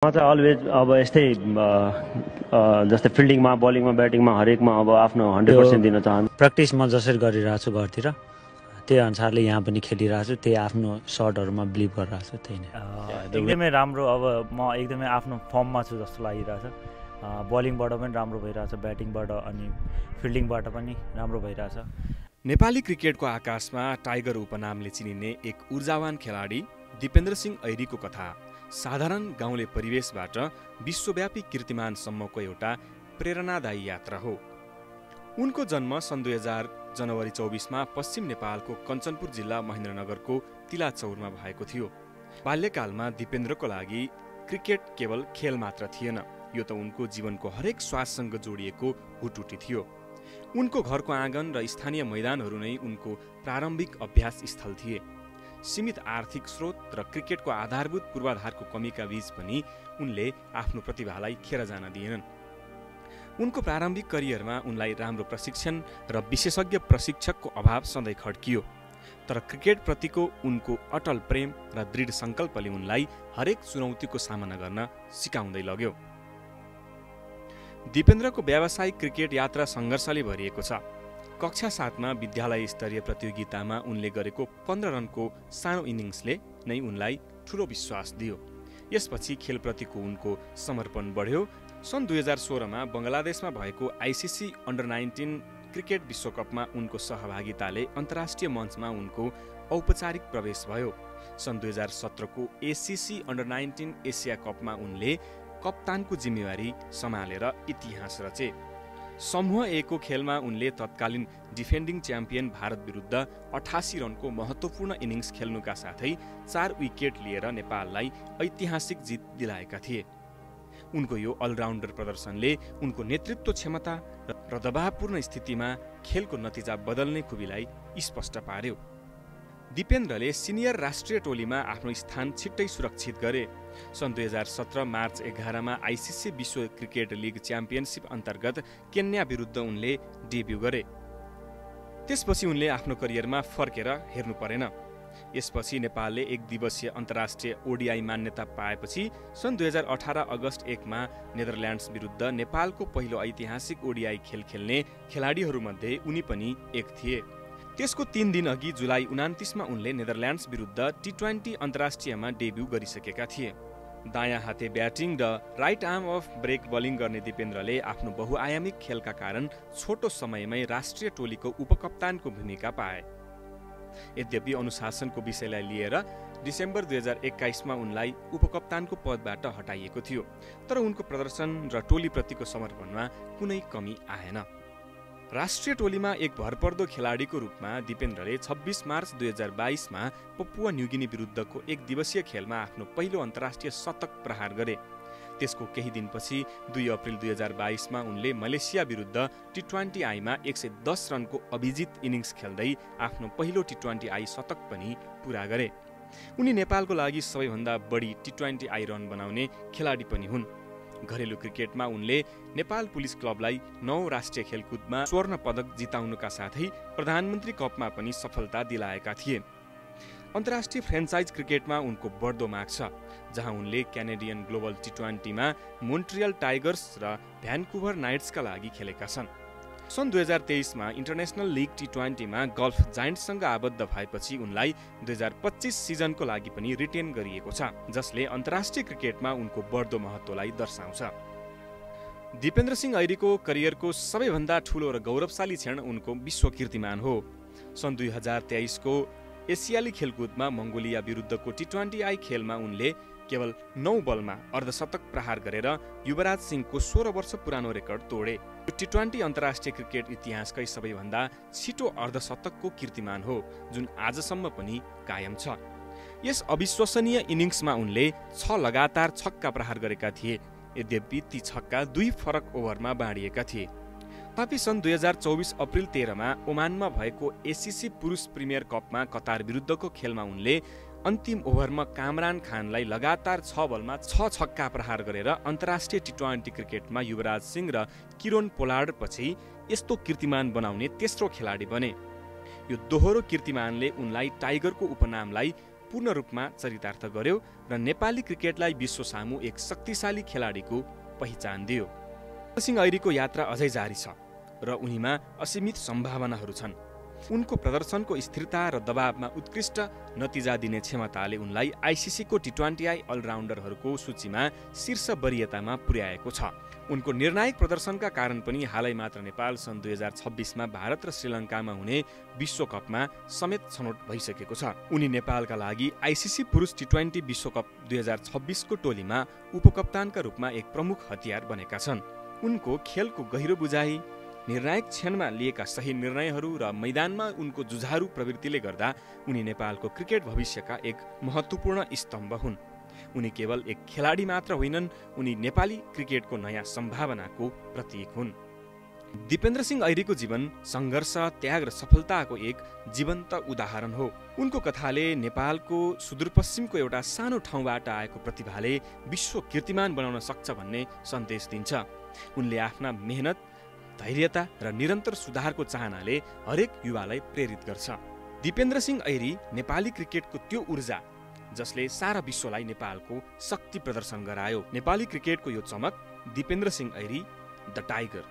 म चाहिँ अलवेज अब यस्तै जस्तै फिल्डिङमा बलिङमा ब्याटिङमा हरेकमा अब आफ्नो 100% दिन चाहन्छु। प्र्याक्टिस म जसरी गरिरहेको छु घरतिर त्यही अनुसारले यहाँ पनि खेलिरहेको छु, त्यही आफ्नो सर्टहरुमा बिलिभ गरिरहेको छु। त्यही नै एकदमै राम्रो। अब म एकदमै आफ्नो फर्ममा छु जस्तो लागिरहेछ। बलिङबाट पनि राम्रो भइरहेछ, ब्याटिङबाट अनि फिल्डिङबाट पनि राम्रो भइरहेछ। नेपाली क्रिकेटको आकाशमा टाइगर उपनामले चिनिने एक ऊर्जावान खेलाडी दिपेन्द्र सिंह ऐरीको कथा साधारण गाउँले परिवेशबाट विश्वव्यापी कीर्तिमानसम्मको एउटा प्रेरणादायी यात्रा हो। उनको जन्म सन् 2000 जनवरी 24मा पश्चिम नेपालको कञ्चनपुर जिल्ला महेन्द्रनगरको तिलाचौरमा भएको थियो। बाल्यकालमा दिपेन्द्रको लागि क्रिकेट केवल खेल मात्र थिएन, यो त उनको जीवनको हरेक श्वाससँग जोडिएको हुटुटी थियो। उनको घरको आँगन र स्थानीय मैदानहरू नै उनको प्रारम्भिक अभ्यास स्थल थिए। सीमित आर्थिक स्रोत र क्रिकेटको आधारभूत पूर्वाधारको कमीका बीच पनि उनले आफ्नो प्रतिभालाई खेर जान दिएनन्। उनको प्रारम्भिक करियरमा उनलाई राम्रो प्रशिक्षण र विशेषज्ञ प्रशिक्षकको अभाव सधैँ खड्कियो, तर क्रिकेटप्रतिको उनको अटल प्रेम र दृढ सङ्कल्पले उनलाई हरेक चुनौतीको सामना गर्न सिकाउँदै लग्यो। दिपेन्द्रको व्यावसायिक क्रिकेट यात्रा सङ्घर्षले भरिएको छ। कक्षा 7मा विद्यालय स्तरीय प्रतियोगितामा उनले गरेको 15 रनको सानो इनिङ्सले नै उनलाई ठूलो विश्वास दियो। यसपछि खेलप्रतिको उनको समर्पण बढ्यो। सन् 2016मा बङ्गलादेशमा भएको आइसिसी अन्डर 19 क्रिकेट विश्वकपमा उनको सहभागिताले अन्तर्राष्ट्रिय मञ्चमा उनको औपचारिक प्रवेश भयो। सन् 2017को एसिसी अन्डर 19 एसिया कपमा उनले कप्तानको जिम्मेवारी सम्हालेर इतिहास रचे। समूह ए को खेलमा उनले तत्कालीन डिफेन्डिङ च्याम्पियन भारत विरुद्ध 88 रनको महत्त्वपूर्ण इनिङ्स खेल्नुका साथै 4 विकेट लिएर नेपाललाई ऐतिहासिक जित दिलाएका थिए। उनको यो अलराउन्डर प्रदर्शनले उनको नेतृत्व क्षमता र दबावपूर्ण स्थितिमा खेलको नतिजा बदल्ने खुबीलाई स्पष्ट पार्यो। दिपेन्द्रले सिनियर राष्ट्रिय टोलीमा आफ्नो स्थान छिट्टै सुरक्षित गरे। सन् 2017 मार्च 11मा आइसिसी विश्व क्रिकेट लिग च्याम्पियनसिप अन्तर्गत केन्या विरुद्ध उनले डेब्यू गरे। त्यसपछि उनले आफ्नो करियरमा फर्केर हेर्नु परेन। यसपछि नेपालले एक दिवसीय अन्तर्राष्ट्रिय ओडिआई मान्यता पाएपछि सन् 2018 अगस्त 1मा नेदरल्यान्ड्स विरुद्ध नेपालको पहिलो ऐतिहासिक ओडिआई खेल खेल्ने खेलाडीहरूमध्ये उनी पनि एक थिए। त्यसको 3 दिन अघि जुलाई 29मा उनले नेदरल्यान्ड्स विरुद्ध टी20 अन्तर्राष्ट्रियमा डेब्यू गरिसकेका थिए। दायाँ हाते ब्याटिङ र right arm off break bowling गर्ने दिपेन्द्रले आफ्नो बहुआयामिक खेलका कारण छोटो समयमै राष्ट्रिय टोलीको उपकप्तानको भूमिका पाए। यद्यपि अनुशासनको विषयलाई लिएर डिसेम्बर 2021मा उनलाई उपकप्तानको पदबाट हटाइएको थियो, तर उनको प्रदर्शन र टोलीप्रतिको समर्पणमा कुनै कमी आएन। राष्ट्रिय टोलीमा एक भरपर्दो खेलाडीको रूपमा दिपेन्द्रले 26 मार्च 2022मा पपुवा न्युगिनी विरुद्धको एक दिवसीय खेलमा आफ्नो पहिलो अन्तर्राष्ट्रिय शतक प्रहार गरे। त्यसको केही दिनपछि 2 अप्रिल 2022मा उनले मलेसिया विरुद्ध टी20 आईमा 110 रनको अभिजित इनिङ्स खेल्दै आफ्नो पहिलो टी20 आई शतक पनि पूरा गरे। उनी नेपालको लागि सबैभन्दा बढी टी20 आई रन बनाउने खेलाडी पनि हुन्। घरेलु क्रिकेटमा उनले नेपाल पुलिस क्लबलाई 9 राष्ट्रिय खेलकुदमा स्वर्ण पदक जिताउनुका साथै प्रधानमन्त्री कपमा पनि सफलता दिलाएका थिए। अन्तर्राष्ट्रिय फ्रेन्चाइज क्रिकेटमा उनको बढ्दो माग छ, जहाँ उनले क्यानेडियन ग्लोबल टी20मा मोन्ट्रियल टाइगर्स र भ्यान्कुभर नाइट्सका लागि खेलेका छन्। सन् 2023मा इन्टरनेसनल लिग टी20मा गल्फ जायन्ट्ससँग आबद्ध भएपछि उनलाई 2025 सिजनको लागि पनि रिटेन गरिएको छ, जसले अन्तर्राष्ट्रिय क्रिकेटमा उनको बढ्दो महत्त्वलाई दर्शाउँछ। दिपेन्द्र सिंह ऐरीको करियरको सबैभन्दा ठूलो र गौरवशाली क्षण उनको विश्व कीर्तिमान हो। सन् 2023को एसियाली खेलकुदमा मङ्गोलिया विरुद्धको टी20 आई खेलमा उनले केवल 9 बलमा अर्धशतक प्रहार गरेर युवराज सिंहको 16 वर्ष पुरानो रेकर्ड तोडे। यो टी20 अन्तर्राष्ट्रिय क्रिकेट इतिहासकै सबैभन्दा छिटो अर्धशतकको कीर्तिमान हो, जुन आजसम्म पनि कायम छ। यस अविश्वसनीय इनिङ्समा उनले 6 लगातार छक्का प्रहार गरेका थिए। यद्यपि ती छक्का 2 फरक ओभरमा बाँडिएका थिए। तथापि सन् 2024 अप्रिल 13मा ओमानमा भएको एसिसी पुरुष प्रिमियर कपमा कतार विरुद्धको खेलमा उनले अन्तिम ओभरमा कामरान खानलाई लगातार 6 बलमा 6 छक्का प्रहार गरेर अन्तर्राष्ट्रिय टी20 क्रिकेटमा युवराज सिंह र किरोन पोलार्ड पछि यस्तो कीर्तिमान बनाउने तेस्रो खेलाडी बने। यो दोहोरो कीर्तिमानले उनलाई टाइगरको उपनामलाई पूर्ण रूपमा चरितार्थ गर्यो र नेपाली क्रिकेटलाई विश्व सामु एक शक्तिशाली खेलाडीको पहिचान दियो। सिंह ऐरीको यात्रा अझै जारी छ र उनीमा असीमित सम्भावनाहरू छन्। उनको प्रदर्शनको स्थिरता र दबावमा उत्कृष्ट नतिजा दिने क्षमताले उनलाई आइसिसीको T20I अलराउन्डरहरूको सूचीमा शीर्ष वरीयतामा पुर्याएको छ। उनको निर्णायक प्रदर्शनका कारण पनि हालै मात्र नेपाल सन् 2026मा भारत र श्रीलङ्कामा हुने विश्वकपमा समेत छनौट भइसकेको छ। उनी नेपालका लागि आइसिसी पुरुष T20 विश्वकप 2026को टोलीमा उपकप्तानका रूपमा एक प्रमुख हतियार बनेका छन्। उनको खेलको गहिरो बुझाइ, निर्णायक क्षणमा लिएका सही निर्णयहरू र मैदानमा उनको जुझारु प्रवृत्तिले गर्दा उनी नेपालको क्रिकेट भविष्यका एक महत्त्वपूर्ण स्तम्भ हुन्। उनी केवल एक खेलाडी मात्र होइनन्, उनी नेपाली क्रिकेटको नयाँ सम्भावनाको प्रतीक हुन्। दिपेन्द्र सिंह ऐरीको जीवन सङ्घर्ष, त्याग र सफलताको एक जीवन्त उदाहरण हो। उनको कथाले नेपालको सुदूरपश्चिमको एउटा सानो ठाउँबाट आएको प्रतिभाले विश्व कीर्तिमान बनाउन सक्छ भन्ने सन्देश दिन्छ। उनले आफ्ना मेहनत, धैर्यता र निरन्तर सुधारको चाहनाले हरेक युवालाई प्रेरित गर्छ। दिपेन्द्र सिंह ऐरी नेपाली क्रिकेटको त्यो ऊर्जा जसले सारा विश्वलाई नेपालको शक्ति प्रदर्शन गरायो। नेपाली क्रिकेटको यो चमक दिपेन्द्र सिंह ऐरी द टाइगर।